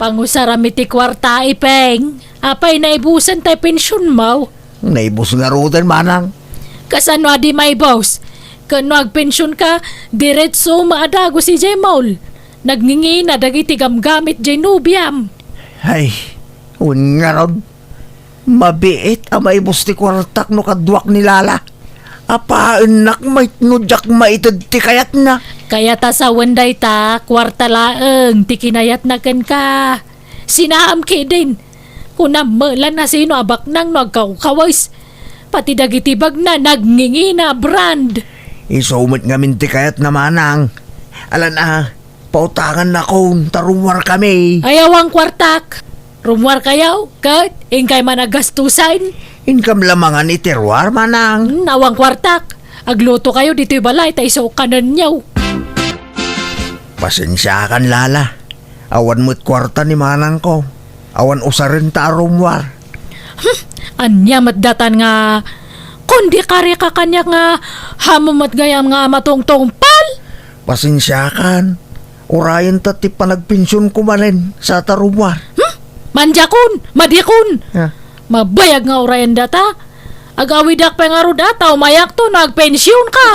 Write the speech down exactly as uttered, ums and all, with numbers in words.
Pangusarami ti kuarta, Ipeng. Apay naibusen tay pensionmo? Naibus ngaruden, manang. Kasano a di maibus? Ken no agpensionka, diretso maadagus idiay mall. Nagngingina dagiti gamgamit diay nobiam. Ay, wen ngarud. Mabiit a maibus ti kuartak no kaduak ni Lala. Apaennak maitno diak maited ti kayatna. Kayat a sawen dayta, kuarta laeng ti kinayatna kenka. Sinaam ketdin. Kunam met la no sino a baknang no agkawkawes. Pati dagiti bagna nagngingina a brand. Isu met ngamin ti kayatna, manang. Alan a, pautangannakon ta rummuarkami. Ay, awan kuartak. Rummuarkayo, ket inkay man a gastusen. Inkam la mangan iti ruar, manang. Hmm, awan kuartak. Aglutokayo ditoy balay ta isu kanenyo. Pasensiakan, Lala. Awan met kuarta ni manangko. Awan usarenta a rummuar. Hmm, ania met datan nga, kundi kari ka kaniak nga, haanmo met gayam nga matungtungpal? Pasensiakan. Urayenta ti panagpensionko manen, sa ta rummuar. Hmm? Mandiakon, madiakon. Ah. Mabayag nga urayenda ta. Agawidak pay ngarud a ta umayakto no agpensionka.